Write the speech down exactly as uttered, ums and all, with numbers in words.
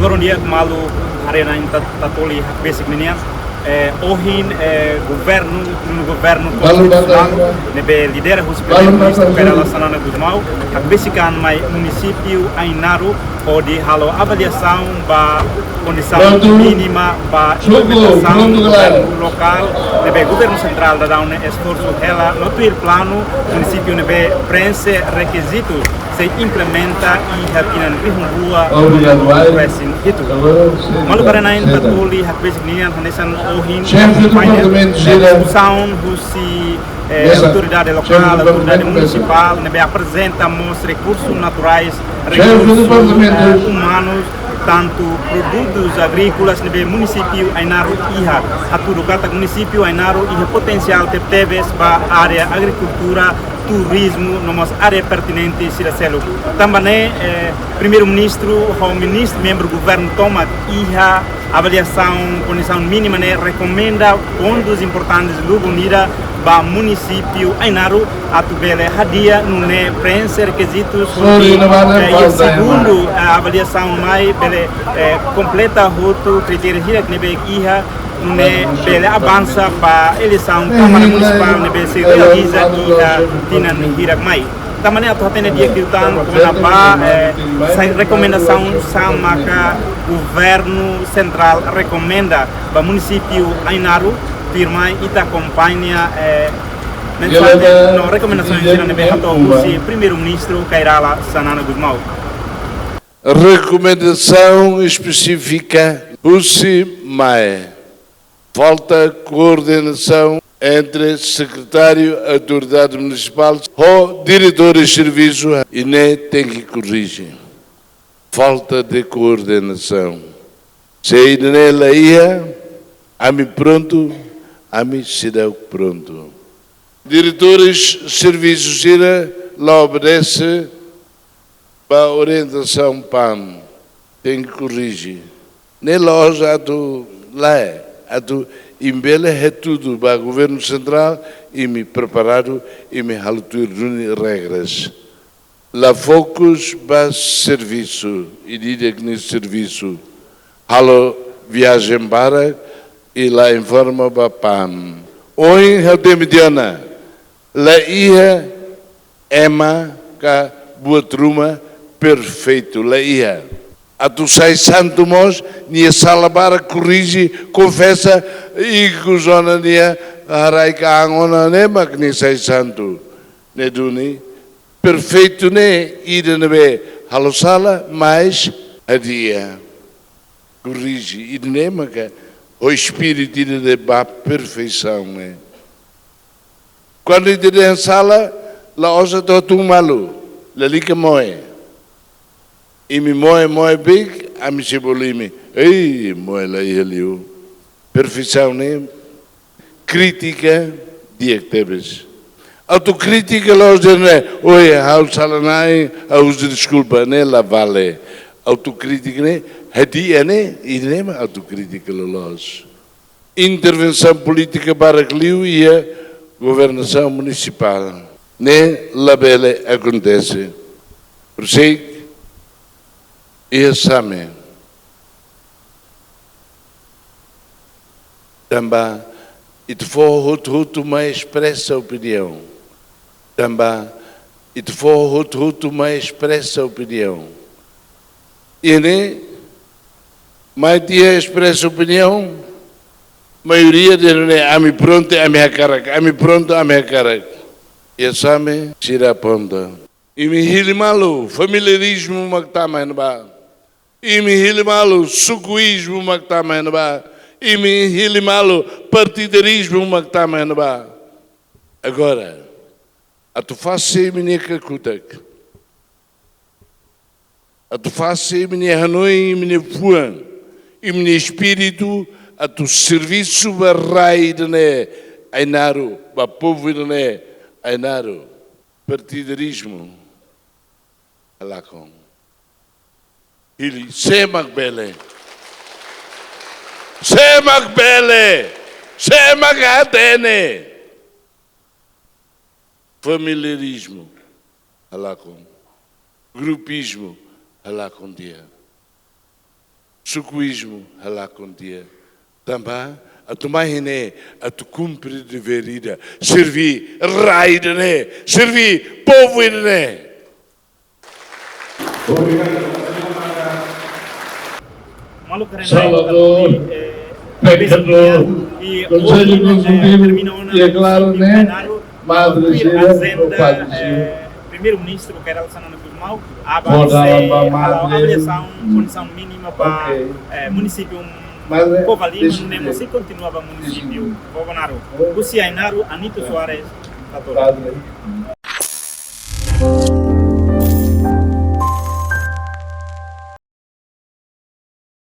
Loron di'ak, maluk haree-na'in Tatoli hakbesik ninian. Eh, ohin, eh, governu, governu konstitusionál ne'ebé lidera husi Primeiru-Ministru Kay Rala Xanana Gusmão hakbesik an mai munisípiu Ainaro hodi halo avaliasaun ba kondisaun mínima ba implementasaun governu lokál ne'ebé governu sentrál daudaun ne'e esforsu hela no tuir planu, munisípiu ne'ebé preenxe rekizitu sei implementa iha tinan rihun rua resin hitu. Maluk haree-na'in Tatoli hakbesik ninian, hanesan ohin, diskusaun husi, eh, autoridade lokál, autoridade munisipál ne'ebé aprezenta mós rekursus naturais, rekursus, eh, umanus, tantu produtus agríkolas ne'ebé munisípiu Ainaro iha. Hatudu katak munisípiu Ainaro iha potensiál tebetebes ba área agrikultura, turizmu no mós área pertinente sira seluk. Tanba ne'e, eh, Primeiru-Ministru ho ministru membru governu tomak iha avaliasaun kondisaun mínima ne'e rekomenda pontus importantes lubun ida ba munisípiu Ainaro atu bele hadi'a nune'e preenxe rekizitus, eh, iha segundu, eh, avaliasaun mai bele, eh, kompleta hotu kritériu hirak ne'ebé iha nune'e bele avansa ba eleisaun Kámara Munisipál ne'ebé sei realiza iha tinan hirak mai. Tanba ne'e atu hatene di'ak liután kona-ba, eh, sai rekomendasaun sá maka governu sentrál rekomenda ba munisípiu Ainaro, tuirmai ita akompaña, eh, mensajen no rekomendasaun sira ne'ebé hato'o husi Primeiru-Ministru Kay Rala Xanana Gusmão. Rekomendasaun espesífika husi MAE. Falta koordenasaun entre sekretáriu autoridade munisipál ho diretores servisu, i ne'e tenke korrije. Falta de koordenasaun. Se ida-ne'e la iha, ami prontu, ami seidauk prontu. Diretores servisu sira la obedese ba orientasaun PAM, tenke korrije. Ne'e la'ós atu lae, atu imi bele hatudu ba governu sentrál, imi preparadu, imi halo tuir duni regras. La fokus ba servisu, ida-idak nia servisu. Halo viajen barak i la informa ba PAM. Ohin ha'u temi tiha ona, la iha ema ka buat ruma perfeitu, la iha. Atu sai santu mós, nia sala barak korrije, konfesa, ikus ona nia haraik an ona ne'e mak nia sai santu. Ne'e duni, perfeitu ne'e ida ne'ebé halo sala, mas hadi'a, korrije, ida-ne'e maka ho espíritu ida de ba perfeisaun ne'e. Kuandu ita dehan sala, la'ós atu hatún malu, lalika moe. Imi moe, moe beik, ami sei bolu imi. Ei, moe la iha liu. Perfeisaun ne'e, krítika di'ak tebes. Autokrítika la'ós dehan ne'e, oi, ha'u sala na'in, ha'u husu deskulpa, ne'e la vale. Autokrítika ne'e, hadi'a ne'e, ida-ne'e mak autokrítika loloos. Intervensaun polítika barak liu iha governasaun munisipál. Ne'e labele akontese. Por sei, iha Same. Tanba ita fó hotu-hotu mai espresa opiniaun. Tanba ita fó hotu-hotu mai espresa opiniaun. I ne'e, mai tiha espresa opiniaun, maioria dehan ne'e ami prontu, ami hakarak, ami prontu, ami hakarak. Iha Same, sira aponta. Imi hili malu, familiarizmu mak tama iha ne'ebá. Imi hili malu, sukuizmu mak tama iha ne'ebá. Imi hili malu, partidarizmu mak tama iha ne'ebá. Agora, atu fase imi-nia kakutak, atu fase imi-nia hanoin, imi-nia fuan, imi-nia espíritu, atu servisu ba rai ida-ne'e Ainaro, ba povu ida-ne'e Ainaro. Partidarizmu halakon. Hili, sé mak bele? Sé mak bele? Sé mak hatene? Familiarizmu halakon. Grupizmu halakon tiha. Sukuizmu halakon tiha. Tanba atu mai ne'e atu kumpre devér ida, serví rai ida-ne'e, serví povu ida-ne'e. Malu karena Salvador, eh, Pecador, Konsellu Konsultivu, termina ona, e é claro, né? Madre Sira, Padre Sira. Primeiru-Ministru Kay Rala Xanana Gusmão, aban sei avaliasaun kondisaun mínima ba munisípiu Covalima, no mós sei kontinua ba munisípiu Bobonaro. Husi Ainaro, Anito Soares, Tatora.